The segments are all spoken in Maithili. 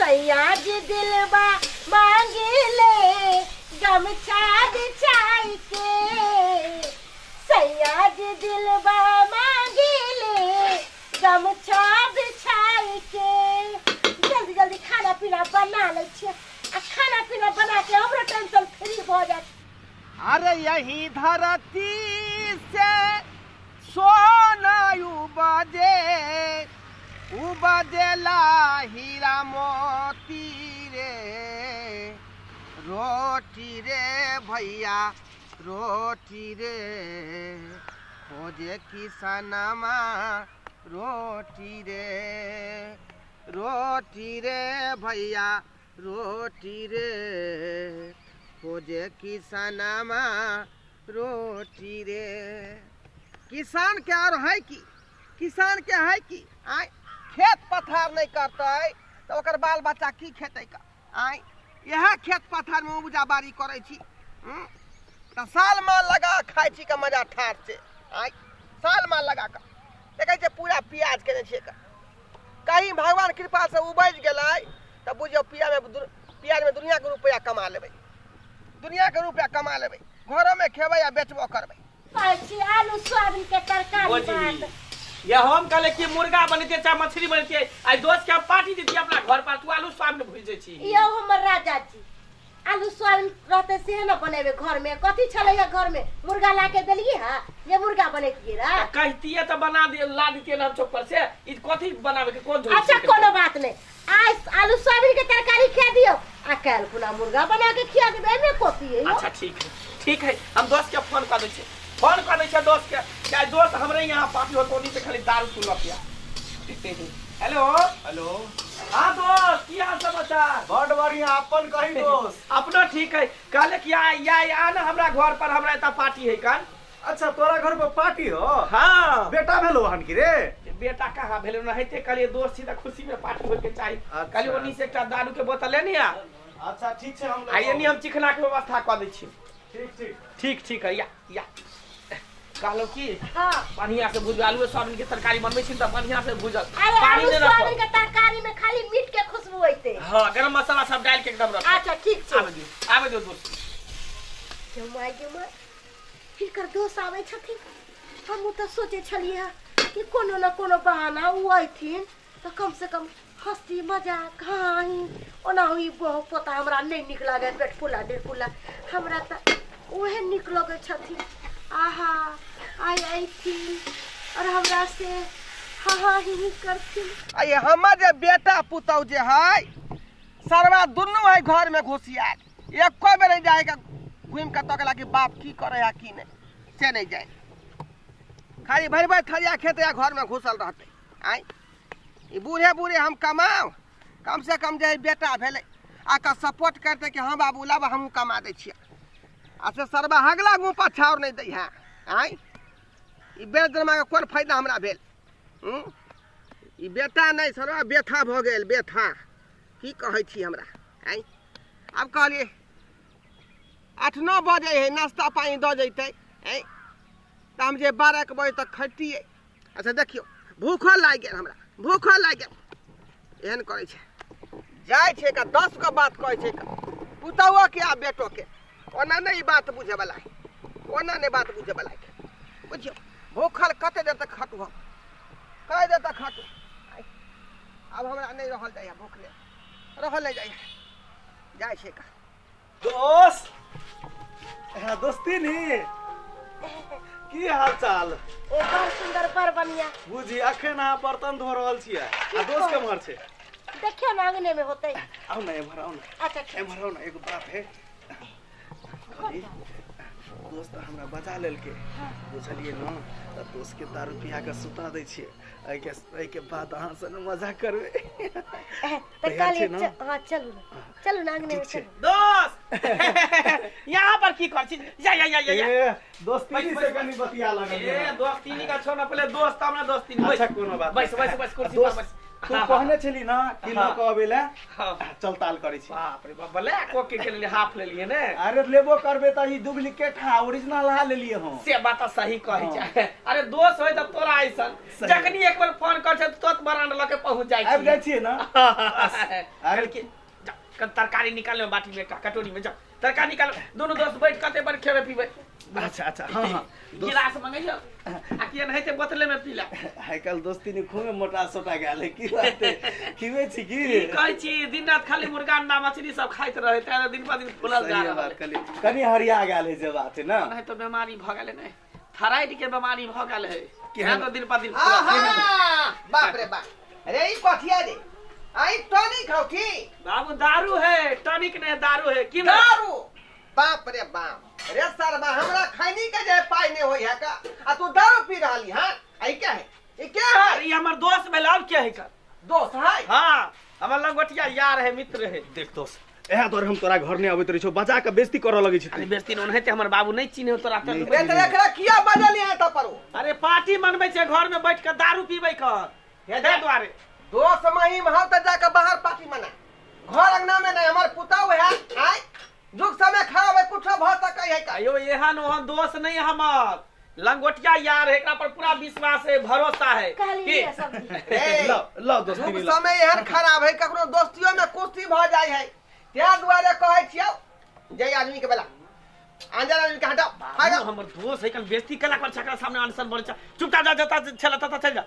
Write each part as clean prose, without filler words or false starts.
सैया जी दिलबा मांगिले गमछा बिछाई के, सैया जी दिलबा मांगिले गमछा बिछाई के। जल्दी जल्दी खाना पीना बना लै छियै आ खाना पीना बना के हमरो टेंशन फ्री भऽ जायत। अरे यही धरती से सोना उपजे, उपजेला हीरा मोती रे, रोटी रे भैया रोटी रे, खोजे किसनमा रोटी रे, रोटी रे भैया रोटी रे, खोजे किसनमा रोटी रे। किसान के और है की, किसान के है की आय खेत पथार नहीं करतै तो ओकर बाल बच्चा की खेतै का आय। इएह खेत पथार में उपजा बाड़ी करै छी तऽ साल माल लगा खाइ छी के मजा ठार छै आय। साल माल लगा कऽ देखै छियै पूरा प्याज केने छियै का, कहीं भगवान कृपा से उपजि गेलै तऽ बुझियौ प्याज में दुनिया के रुपया कमा लेबै, दुनिया के रुपया कमा लेबै, घरोमे खेबै आ बेचबो करबै। आलू सोयाबीन के तरकारी बात या हम कहले कि मुर्गा बनते चाहे मछली बनते, आई दोस्त के हम पार्टी देती अपना घर पर, तू आलू सोयाबीन भुज दे छी। यो हमर राजा जी आलू सोयाबीन रहते से न बनेबे घर में। कथी छलै है घर में? मुर्गा ला के देलिए हां, ये मुर्गा बनेतिए रा कहतिए त बना दे ला देतिए न हम चौक पर से। ई कथी बनावे के कोन? अच्छा कोनो बात नहीं, आज आलू सोयाबीन के तरकारी खिया दियो आ काल खुना मुर्गा बना के खिया देबे, एमे कथी है? अच्छा ठीक है ठीक है, हम दोस्त के फोन कर दै छी, फोन कर दै छै दोस्त के कि दोस्त हमरे यहाँ पार्टी हो तो से खाली दारू तू लपिया। हेलो हेलो, हाँ दोस्त की हाल समाचार? बड़ बढ़िया, अपन कही दोस्त? अपनो ठीक है। कहले कि आ या आ ना हमरा घर पर, हमरा एता पार्टी है कल। अच्छा तोरा घर पर पार्टी हो? हाँ। बेटा भेलो हन की रे? बेटा कहाँ भेलो न हेते, कहलिए दोस्त छी त खुशी में पार्टी होय के चाही। कहलिए ओनी से एकटा दारू के बोतल लेनी आ। अच्छा ठीक छै, हम आ एनी हम चिकना के व्यवस्था क दै छी। ठीक ठीक ठीक ठीक है। या या कहलो की हां बढ़िया से भुजल आलू सोयाबीन के तरकारी बनबै छी त बढ़िया से भुजल, पानी नै रखो। सोयाबीन के तरकारी में खाली मीट के खुशबू आइते। हां गरम मसाला सब डाल के एकदम रखो। अच्छा ठीक छै, आबे दियो आबे दियो दोस्त। जमाई जमाई फिर कर दोस्त आबै छथिन। हम त सोचे छलियै कि कोनो न कोनो बहाना उ आइथिन त कम से कम हंसी मजाक। हां ओना ई बहु पोता हमरा नै नीक लागै, पेट फुला डेढ़ फुला, हमरा त ओहे नीक लगै छथिन। आहा आइ अइथिन और हमरा से हा हा ही ही करथिन। आ हमर जे बेटा पुतहु जे है सरवा दुनू है घर में घुसियाल, एको बेर नहीं जाए घूमि के तकला कि बाप की करे है की नहीं, से नहीं जाए। खाली भरि भरि थरिया खेत या घर में घुसल रहते। आइ ई बूढ़े बूढ़े हम कमाओ, कम से कम जे बेटा भेलै आके सपोर्ट करते कि हाँ बाबू लाब हमहूँ कमा दै छियै। आ से सरवा हगला मुँह पर छाउर नहीं दै है। आइ ई बेच देलमा के कोन फायदा हमरा भेल? ई बेटा नहीं सरवा बेथा भऽ गेल, बेथा की कहै छी हमरा। आइ आब कहलियै 8-9 बजे है नाश्ता पानी दऽ जैतै। आइ तऽ हम जे 12 बजे तक खैतियै। अच्छा देखियौ भूखल लागि गेल हमरा, भूखल लागि गेल। एहन करै छै, जाइ छै का 10 गो बात कहै छै पुतहुओके आ बेटोके। ओना नहि ई बात बुझैवला है, ओना नहि बात बुझैवला है। बुझियौ भूखल कते देर तक खटू हम, कते देर तक खटू। आब हमरा नहि रहल जाइए, भूखले रहल नहि जाइए, जाइ छै का दोस्त। हाँ दोस्ती नी की हाल चाल? ए बड़ सुंदर बड़ बढ़िया। बुझी अखन अहाँ बर्तन धो रहल छियै आ दोस्त केम्हर छै? देखियौ न अंगने में होतै। आउ न एम्हर आउ न। अच्छा ठीक, एम्हर आउ न, एगो बात है। दोस्त हमरा बजा लेलकै, बुझलियै न, तऽ दोस्त के दारू पिया के सुता दै छियै, एहिके बाद अहाँ से न मजा करबै। तऽ कहलियै हां चलू न, चलू न अंगने में चलू। दोस्त यहाँ पर की कर छी? या या या या दोस्ती से कनी बतिया लागल। ए दोस्ती का छो न पहले दोस्त तब न दोस्ती। अच्छा कोनो बात। बैस बैस बैस कुर्सी पर बैस। तू कहने छली ना कि हाँ। लऽ कऽ अबै लए। हाँ। चल ताल करै छी। बाप रे बाप, भले को के के लिए हाफ ले लिए ने। अरे लेबो करबे तऽ ई डुप्लीकेट हा, ओरिजिनल हा लेलिए हम। से बात सही कहै हाँ। छै। अरे दोस्त होय तऽ तोरा ऐसन सही। जखनी एक बेर फोन कर छै तऽ तुरंत बरांड लऽ के पहुंच जाइ आबि जाइ छियै ना। अरे कि जा, तरकारी निकाल बाटी में, एकटा कटोरी में जा तरकारी निकाल, दोनों दोस्त बैठ कते पर खेबे पीबे। अच्छा अच्छा हाँ हाँ दोस्त गिलास मंगैयो आ किया नहीं ते बोतले में पीला। आइ काल्हि दोस्ती ने खूबे मोटा सोटा गेल है, की बात है? खिबै छी की? की कहै छी, दिन रात खाली मुर्गा अंडा मछली सब खाइत रहे, तें दिन पर दिन फूलल जा सही रहल बात है। कहली, कनि हरिया गेल है जे बात है ना। नहीं तो बीमारी भ गेलै नहीं, थायराइड के बीमारी भ गेल है, केहन? तें तो दिन पर दिन फूलल जा रहल है। आहा, बाप रे बाप, अरे ई कथिया रे, आई टॉनिक हौ की? बाबू दारू है, टॉनिक नहीं दारू है। की दारू? बाप रे बाप, रे सरबा हमरा खैनी के जे पाई नहीं होई है का, आ तू दारू पी रहली हां? आई क्या है, ई क्या है? अरे हमर दोस्त भेल, अब क्या है का दोस्त है? हाँ, हमर लंगोटिया यार है, मित्र है। देख दोस्त, एहा दुआरे हम तोरा घर नहीं अबैत रहै छौ, बजा के बेइज्जती करऽ लगै छी तू। अरे बेइज्जती न होते, हमर बाबू नहीं चिन्हे तोरा नहीं रे त एकरा किया बजली है त परो? अरे पार्टी मनबै छै, घर में बैठ के दारू पीबै कर, हे ते दुआरे। दोस्त महिम हौ त जाके बाहर पार्टी मना, घर अंगना में नहीं। हमर पुतहु है आय जुग समय खराब है, कुछो भ सकै है का। अयो एहन ओहन दोस्त नहीं हमर, लंगोटिया यार है, एकरा पर पूरा विश्वास है, भरोसा है। कहलिए सब्जी। रे, लो लो दोस्ती जुग लो। समय एहन खराब है, ककरो दोस्तियों में कुश्ती भ जाय है, त्या दुआरे कहै छियौ जे आदमी के बेला अनजान आदमी के हटाओ। बाबू हमर दोस्त है, कल बेइज्जती केला पर छकरा सामने अनसन बोले, चुपचाप जा जता छला तता चल जा।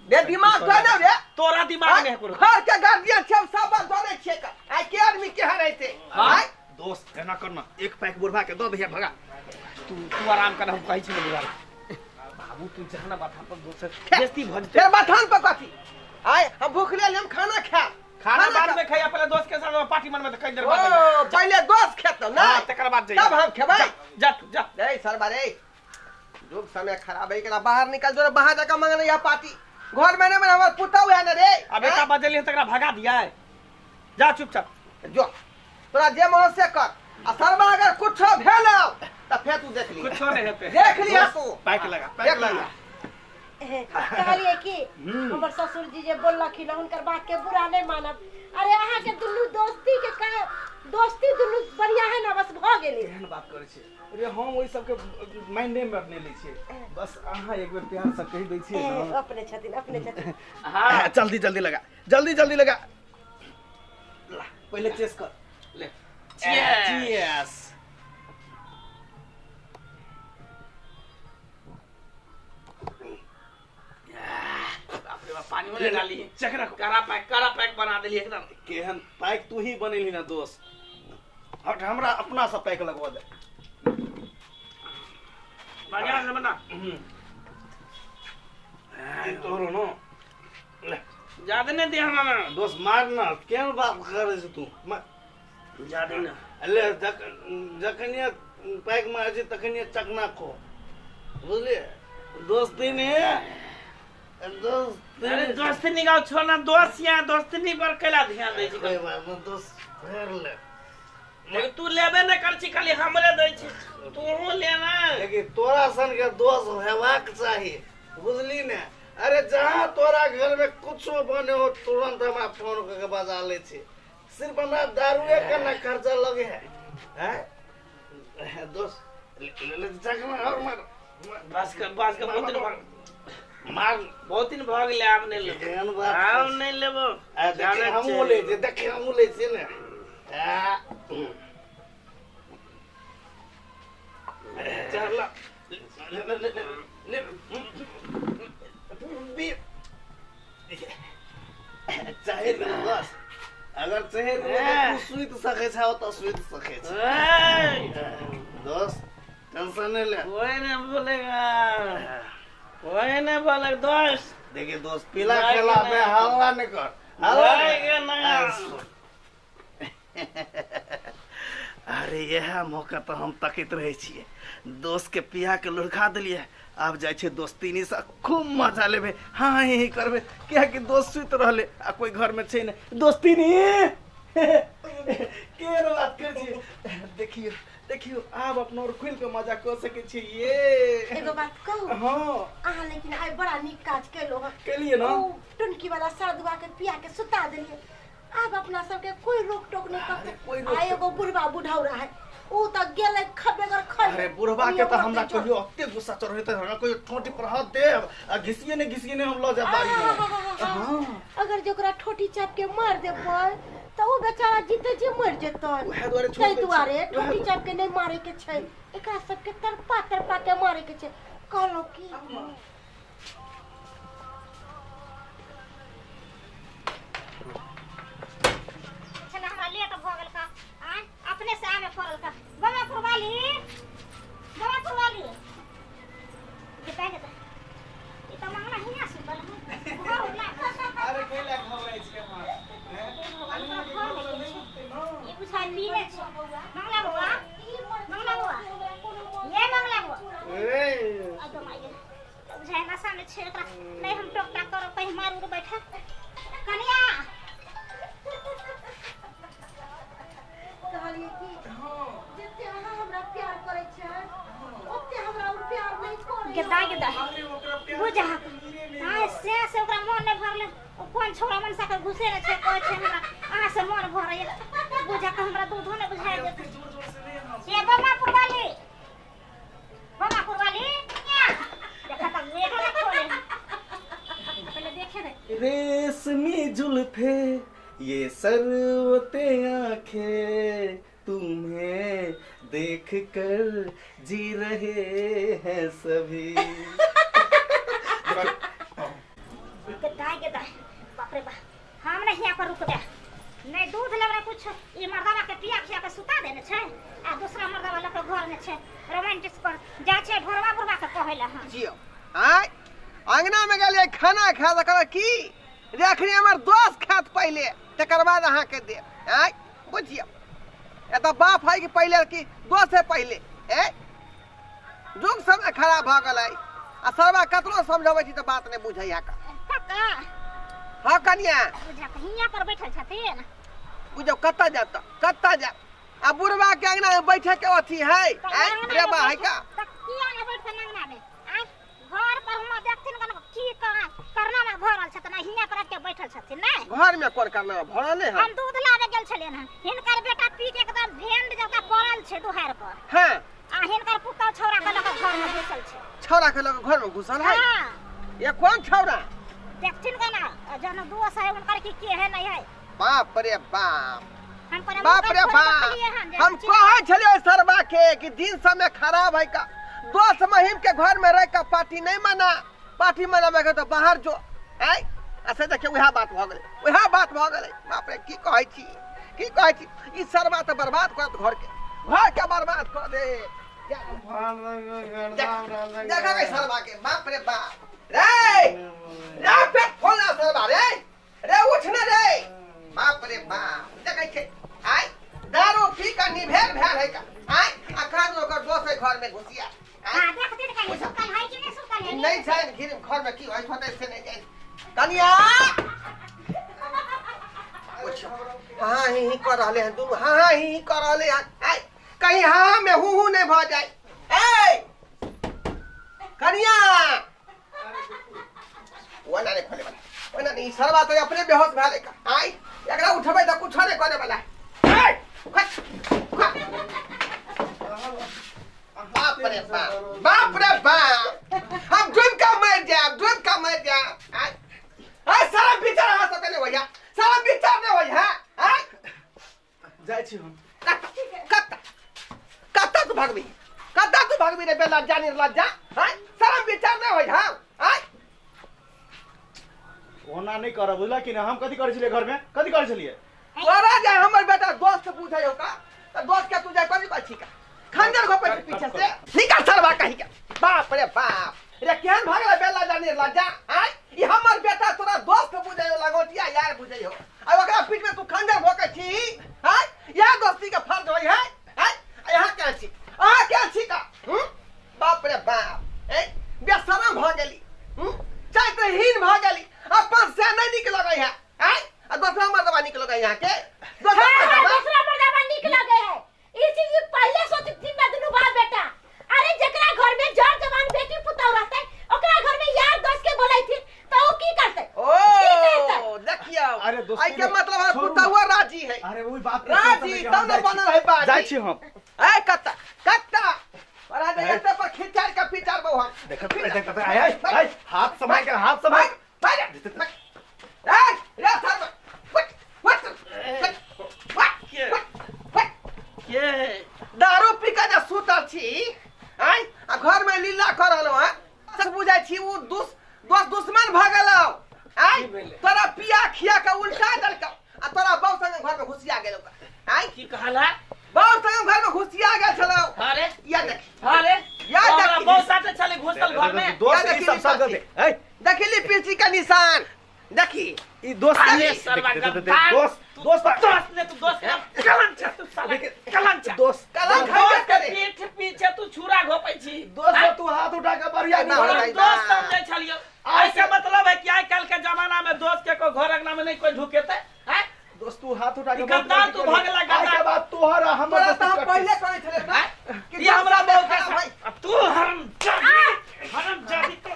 रे दिमाग तो ना रे, तोरा दिमाग नहीं है कोनो। घर के गार्जियन छै, सब बात जानै छियै का, आइ के आदमी केहन रहते। हाँ। आइ दोस्त एना करना, एक पैक बुढ़वा के दऽ दहिया भगा। तू तू आराम कर, हम कहै छी बुढ़वा बाबू तू जहना बात हम पर दोस्त बेइज्जती भ जेतै। फेर बथान पर कथी? आइ हम भूख लेल, हम खाना खाएब। खाना बाद में खाइया, पहले दोस्त के साथ पार्टी मनमे त कहीं देर बाद। ओ पहले दोस्त खेतौ ना, हां तकर बाद जइया, तब हम खेबै। जा तू जा। रे सरबा रे, जुग समय खराब है, एकरा बाहर निकल जो, बाहर जाके मंगने या पार्टी, घर में नहीं हमर पुतहु है ना रे। अब एकटा बजली तकरा भगा दिया है, जा चुपचाप जो तोरा जे मन से कर। आ सरबा अगर कुछो भेल त फेर तू देख ली, कुछो नहीं हेतै, देख लिया तू। पैक लगा, पैक देख लगा। लिया। कहलिए कि हमर ससुर जी जे बोललखिन हुनकर बात के बुरा नहीं मानब। अरे अहाँ के दुनू दोस्ती के का दोस्ती दुनू बढ़िया है ना, बस भ गेलै। एहन बात करै छियै रे, हम ओहि सबके माइंडे में नहि लै छियै, बस अहाँ एक बेर प्यार से कहि दै छियै ना। अपने छथिन, अपने छथिन। हां जल्दी जल्दी लगा, जल्दी जल्दी लगा, ला पहले चेस कर ले। चीयर्स। बाप रे बाप, पानी में डाली चकरा को करा पैक, करा पैक बना देली एकदम। केहन पैक तू ही बनेली ना दोस्त, हट हमरा अपना से पैक लगवा दे। बढ़िया से बना। ई तोरो नो ले ज्यादा नहीं दे हमरा दोस्त, मार ना, केहन बात करै छै तू? ज्यादा ना ले, जखनिए पैक मारै छै तखनिए चकना खो, बुझलिए? दोस्ती ने दोस्ती। अरे दोस्ती निकाल छोड़ ना, दोस्त यहाँ दोस्ती नहीं पर कैला ध्यान दै छी। कोई बात नहीं दोस्त, फेर ले। लेकिन तू लेबे नहीं कर छी, खाली हमरे दै छी, तू लेना। लेकिन तोरा सन के दोस्त हेबाक चाही, बुझली ने? अरे जहाँ तोरा घर में कुछो बने हो तुरंत हमरा फोन करके बजा ले छी, सिर्फ हमरा दारुए के ना खर्चा लगे है। हैं दोस्त ले ले चकना और मार, बस कर बस कर, बहुत दिन भाग मार, बहुत दिन भाग ले, आब नहीं लेबो, एहन बात आब नहीं लेबो। आ देख हमहूँ ले छी, देख हमहूँ ले छी ने। चल ले ले ले ले चाहे बस, अगर चाहे तू सुति सकै छ त सुति सकै छ। दोस्त टेंशन नहीं ले, कोई नहीं बोलेगा, कोई नहीं बोलेगा दोस्त। देखिए दोस्त, पीला खेला में हल्ला नहीं कर, हल्ला नहीं। अरे यह मौका तो हम तकैत रहै छियै, दोस्त के पिया के लुढ़का देलियै, आब जाइ छै दोस्तीनी से खूब मजा लेबै, हाँ ही करबै, कियाकि दोस्त सुति रहलै आ कोई घर में छै नहि। दोस्तीनी के बात करै छियै? देखियौ देखियो आब अपना और खुल के मजा क सके छी। ये एगो बात कहू? हां अहाँ लेकिन आइ बड़ा नीक काज केलो हन। केलिए ना? ओ टुनकी वाला साधुआ के पिया के सुता देलिए। आब अपना सबके कोई रोक टोक नहीं करते। आ एगो बुढ़वा बुढ़ौरा है ऊ त गेलै खबेगर खै। अरे बुढ़वा के त हमरा कहियो अते गुस्सा चढ़ैत हमरा कहियो ठोटी पर हाथ देब आ घिसिए ने हम ल जाब बाड़ी में। हां अगर जे ओकरा ठोटी चाप के मार देबै त ऊ बेचारा जीते जी मर जेतै। ओहे दुआरे छोड़ दै दुआरे ठोटी चाप के नहीं मारे के छै, एकरा सबके तरपा तरपा के मारे के छै। कहलो की छला हमरा लेट भ गेल का आ अपने से आवे पड़ल का। बाबा पुरवाली, बाबा पुरवाली के पैके त ई त मांगना हिया सुतल है घर होला। अरे कोइला घबराइ छी अहाँ? ई बुझाइ पीने छै। मंगला बौआ, मंगला बौआ, ये मंगला बौआ ए अदो माय गेल बुझाइ नशा में छै एकरा। नहीं हम टोक टाक करब कहीं मारू रे बैठा कनिया। कहलिए कि हां जते अहाँ हमरा प्यार करै छै ओते हमरा उ प्यार नहीं करै। गेदा गेदा बुझा हां से ओकरा मन नहीं भरले। ओ कोन छोरा मनसा के घुसे ने छै कहै छै हमरा अहाँ से मन भरैया। बुझा के हमरा दूधो ने बुझाय देत। ये बमा पुरवाली, बमा पुरवाली देखा त गेट ना खोले पहले देखे दे। रेशमी जुल्फे ये सरवते आंखें तुम्हें देख कर जी रहे हैं सभी। गदा गदा बाप रे बाप हम नहीं यहाँ पर रुक गया। नहीं दूध लेवरा कुछ ई मर्दावा के पिया खिया के सुता देने छै आ दूसरा मर्दावा लके घर में छै रोमांटिक पर जा छै भरवा बुरवा के कहैला। हां जियो आय अंगना में गेलिए खाना खा त कर की रे अखनी हमर दोस्त खात पहिले तकर बाद अहाँ के देब। आय बुझियो ए त बाप है कि पहिले कि दोस्त है पहिले। ए जुग समय खराब भ गेलै आ सरवा कतरो समझाबै छी त बात नहीं बुझैया का। काका हां कनिया बुझा हियां पर बैठल छथिन। बुझो कत्ता जात कत्ता जा आ बुढ़वा के अंगना में बैठे के अथी है रे बा है का त किया ने बैठन अंगना में? आ घर पर हम देखथिन कन की करना में भरल छथिन हियां पर के बैठल छथिन। नहीं घर में कोन करना भरल है? हम दूध लावे गेल छलियन हन हिनकर बेटा पी के एकदम भेंड जका पड़ल छै दुहार पर। हां आ हिनकर पुतौ छौरा के लग घर में घुसल छै। छौरा के लग घर में घुसल है? हां ये कौन छौरा देखथिन कना जन दोस है उनकर की के है नहीं है। बाप रे बाप हम पर बाप रे बाप हम कहै छलियै सरवा के कि दिन समय खराब है का दोस्त महिम के घर में रह के पार्टी नहीं मना, पार्टी मनावे के तो बाहर जो आय ऐसे देखियो वएह बात भ गेलै वएह बात भ गेलै। बाप रे की कहै छी की कहै छी ई सरवा त बर्बाद करत घर के बर्बाद कर दे। देखा गई सरवा के बाप रे बाप रे रे पेट फोला सरवा रे रे उठ न रे बाप रे बाप देखै छै आय दारू पी के निभेर भेल है का आय अखन ओकर दोस्त है घर में घुसिया। हां देखथिन कनी सुतल है कि नहीं सुतल है? नहीं छै घर में की होय होतै से नहीं जाय कनिया। हाँ ही कर रहले हैं दुनू। हाँ हाँ ही कर रहले हैं आय कहीं हाँ में हूं हूं नहीं भ जाए। ए कनिया ओना नहीं खोले वाला ओना नहीं सरवा तो अपने बेहोश भए का आय एकरा उठबै त कुछ नहीं करे वाला। ए बाप रे बाप बाप रे बाप हम डूब के मर जाए डूब के मर जाए। आय सारा विचार अहाँ सबके नहीं होइया सारा विचार नहीं होइया। आय जाइ छी हम। कत्ता कत्ता तू भागबी कत्ता तू भागबी रे बेलज्जा निर्लज्जा। आय सारा विचार नहीं होइया। आय ओना नहीं करब बुझला कि ना? हम कथी करै छलियै घर में कथी करै छलियै? तोरा जे हमर बेटा दोस्त बुझै हो का त दोस्त के तू जाय कथी कहै छी का खंजर घोपै छी पीछे से निकल सरवा कहीं के। बाप रे बाप रे केहन भागला बेलज्जा निर्लज्जा। आय ई हमर बेटा तोरा दोस्त बुझै हो लगोटिया यार बुझै हो आ ओकरा पीठ में तू खंजर घोकै छी। आय यह दोस्ती के फर्ज होय है। आय यहाँ के छी अहाँ के छी का बाप रे बाप ए बेशरम भ गेली चरित्रहीन भ गेली अपन से नहीं निक लगै है। आय आ दोसरा मर्दबा निक लगै यहाँ के दोसरा मर्दबा निक लगै है। ई चीज पहले सोचती अरे दोस्ती आई के मतलब है पुतहुआ राजी है। अरे वही बात राजी तब न बनल है बात। जाइ छी हम। ए कत्ता कत्ता और आज एते पर खिचार के पिचार बहु हम। देखत देखत आय आय हाथ संभाल के, हाथ संभाल। ए रे सर फट फट फट के दारू पी के जे सुतल छी आय आ घर में लीला कर रहलो है सब बुझाय छी उ दोस्त दुश्मन भ गेलौ। आय तोरा पिया खिया के उल्टा देलकौ आ तोरा बाऊ संगे घर में घुसिया गेलौ। आय की कहला? बाऊ संगे घर में घुसिया गेल छलौ। अरे या देख, अरे या देख बाऊ साथे छले घुसल घर में। दोस्त ई सब सब गलती। ए देखी ली पिलची के निशान देखी ई दोस्त दोस्त दोस्त दोस्त ने तू दोस्त कलंक छ तू साला कलंक छ दोस्त कलंक है करे पीठ पीछे तू छुरा घोपै छी। दोस्त तू हाथ उठा के बढ़िया नहीं दोस्त समझै छलियो। ऐसे मतलब है कि आइ काल के जमाना में दोस्त के कोई घर अंगना में नहीं कोई ढुकेते हैं। दोस्त तू हाथ उठा के गद्दार तू भगला गद्दार के बाद तोहरा हमर दोस्त हम पहले कहै छले कि हमरा बहु के अब तू हरामजादी हरामजादी तो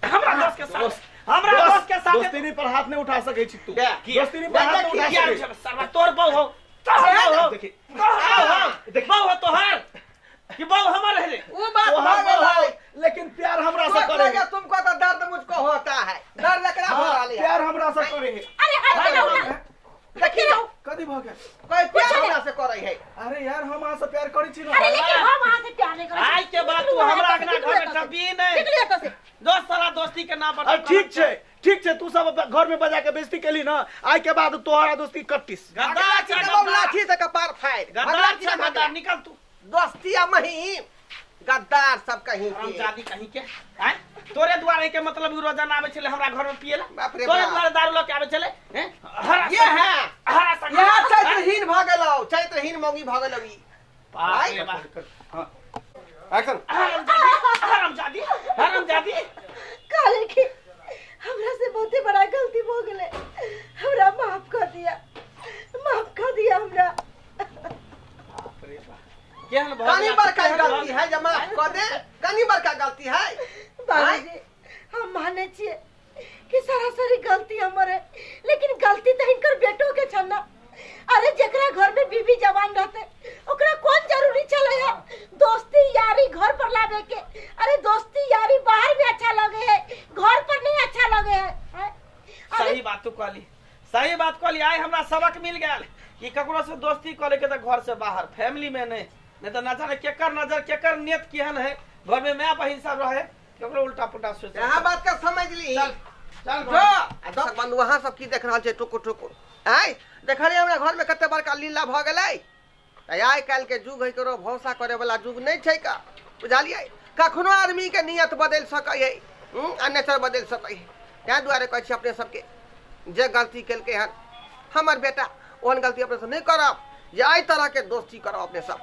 हमरा दोस्त के साथ, हमरा दोस्त के साथ दोस्ती पर हाथ नहीं उठा सकै छी तू। दोस्ती पर हाथ नहीं उठा सकै छी। सरवा तोर बहु हो, तोहर बहु हो, देखी तोहर बहु हो, बहु हो तोहर कि बहु हमर है। वो बात भगल है लेकिन प्यार हमरा से करे। तुमको तो दर्द मुझको होता है, डर लकड़ा हो रहा है। प्यार हमरा से करे है। अरे हट देखी कदी भ गेल कोई प्यार हमरा से करे है। अरे यार हम अहाँ से प्यार करै छी न। अरे लेकिन हम अहाँ से प्यार नहीं करै। आई के बाद तू हमरा अंगना घर में टपी नहीं। निकलिए एतऽ से। दोस्त साला दोस्ती के नाम पर। ठीक छै ठीक छै, तू सब घर में बजा के बेइज्जती केली न, आई के बाद तोहरा दोस्ती कट्टिस। गद्दार छ लाठी से कपार फाड़ गद्दार छ गद्दार निकल तू। दोस्ती आ महीम गद्दार सब कहीं के हरामजादी कहीं के हैं। तोरे द्वारे के मतलब उ रोजाना आबै छले हमरा घर में पिएला, तोरे द्वारे दारू ल के आबै छले हैं। हरा ये है हरा संग ये चैत्रहीन भ गेलौ, चैत्रहीन मौगी भ गेलौ ई। बाप रे बाप। हां एक्शन। हरामजादी हरामजादी कहले कि हमरा से बहुते बड़ा गलती भ गेलै, हमरा माफ कर दिया, माफ कर दिया हमरा। बाप रे बाप केहन भ कनी बड़का गलती है जे माफ कर दे, कनी बड़का गलती है। बाबूजी हम माने छियै कि सरासरी गलती हमर है, लेकिन गलती तो हिनकर बेटो के छन ना। अरे जेकरा घर में बीबी जवान रहते ओकरा कौन जरूरी छलै है दोस्ती यारी घर पर लावे के। अरे दोस्ती यारी बाहर में अच्छा लगे है, घर पर नहीं अच्छा लगे है। सही बात तू कहली, सही बात कहली। आइ हमरा सबक मिल गेल कि ककरो से दोस्ती करे के त घर से बाहर फैमिली में नहीं, नहीं तो न जाने केकर नजर केकर नियत केहन है। घर में my बहिन सब रहे केकरो उल्टा पुल्टा सोच। यहाँ बात का समझ ली। चल चल जो आ दस बंधु वहां सब की देख रहल छै टुकुर टुकुर। आय देखलियै हमरा घर में कते बड़का लीला भ गेलै। त आइ काल्हि के युग है ककरो भरोसा करे वाला युग नहीं छै का, बुझलियै? कखनो आदमी के नियत बदलि सकै है आ नेचर बदलि सकै है। ताहि दुआरे कहै छी अपने सबके जे गलती केलकै हन हमर बेटा ओहन गलती अपने सब नहीं करब, जे एहि तरह के दोस्ती करब अपने सब।